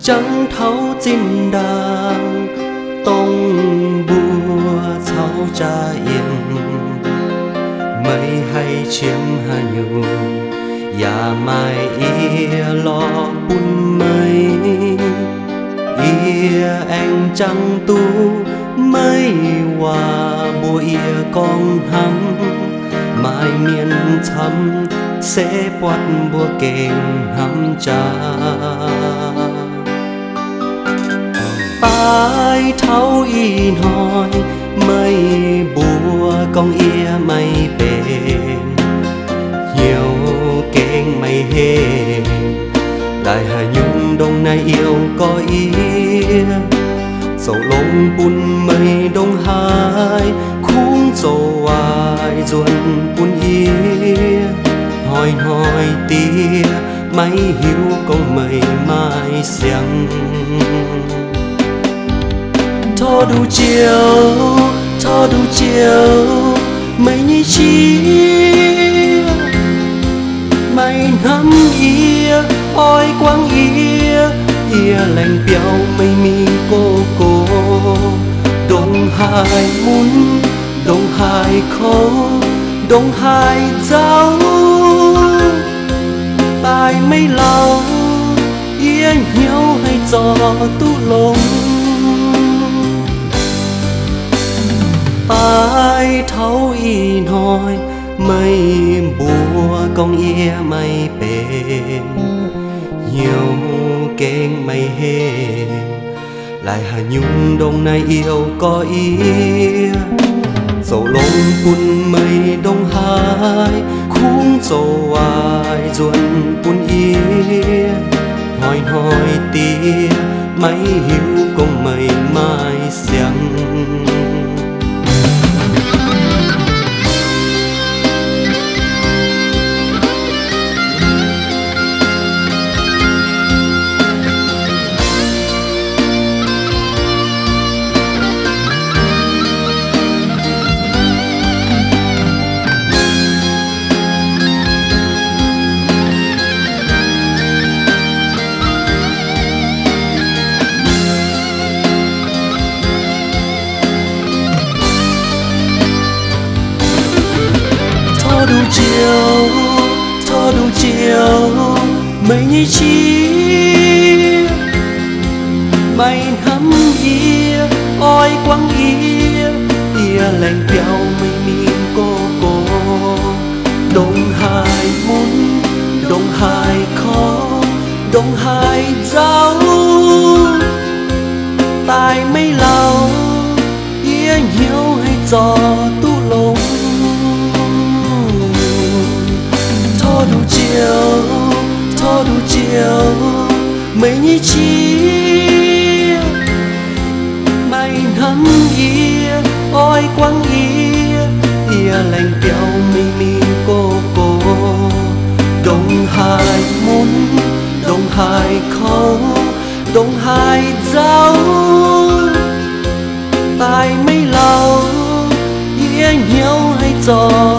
Jangx taux zinh ndaangc, dongh mbuo caux jaa-yiem, meih haih qiemx haaix nyungc, yaac maaih yie lorz bun meih. Yie aengx jangx duqv meih waac mbuox yie gorngv hnamv, maaih mienh camv se buatc mbuo gengh hnamv jaax. Daaih taux ih hnoi, meih mbuox gorngv yie maaih benx, hnyouv gengh maaih hengx. Laaix haaix nyungc ndongc naaiv youh gorx yie, zoux longx bun meih ndongc haaix, kungx zoux waaic nzuonx bun yie. Hnoi-hnoi diex maiv hiuv gorngv meih maaih siangx. Tov nduqc Ziouv, tov nduqc Ziouv, meih nyei qiex maaih hnamv yie, oix guangc yie. Yie laengz biaux meih mingh gox gox, ndongc haaix mun, ndongc haaix kouv, ndongc haaix nzauh, daaih meih lauh, yie hnyouv haih zorc duqv longx. Daaih taux ih hnoi, meih mbuox gorngv yie maaih benx, hnyouv gengh maaih hengx. Laaix haaix nyungc ndongc naaiv youh gorx yie, zoux longx bun meih ndongc haaix, kungx zoux waaic nzuonx bun yie. Hnoi-hnoi diex maiv hiuv gorngv meih maaih siangx. Tov nduqc Ziouv, tov nduqc Ziouv, meih nyei qiex maaih hnamv yie, oix guangc yie. Yie laengz biaux meih mingh gox gox, ndongc haaix mun, ndongc haaix kouv, ndongc haaix nzauh, daaih meih lauh, yie hnyouv haih zorc duqv longx. Tov nduqc Ziouv, tov nduqc Ziouv, meih nyei qiex maaih hnamv yie, oix guangc yie. Yie laengz biaux meih mingh gox gox, ndongc haaix mun, ndongc haaix kouv, ndongc haaix nzauh, daaih meih lauh, yie hnyouv haih zorc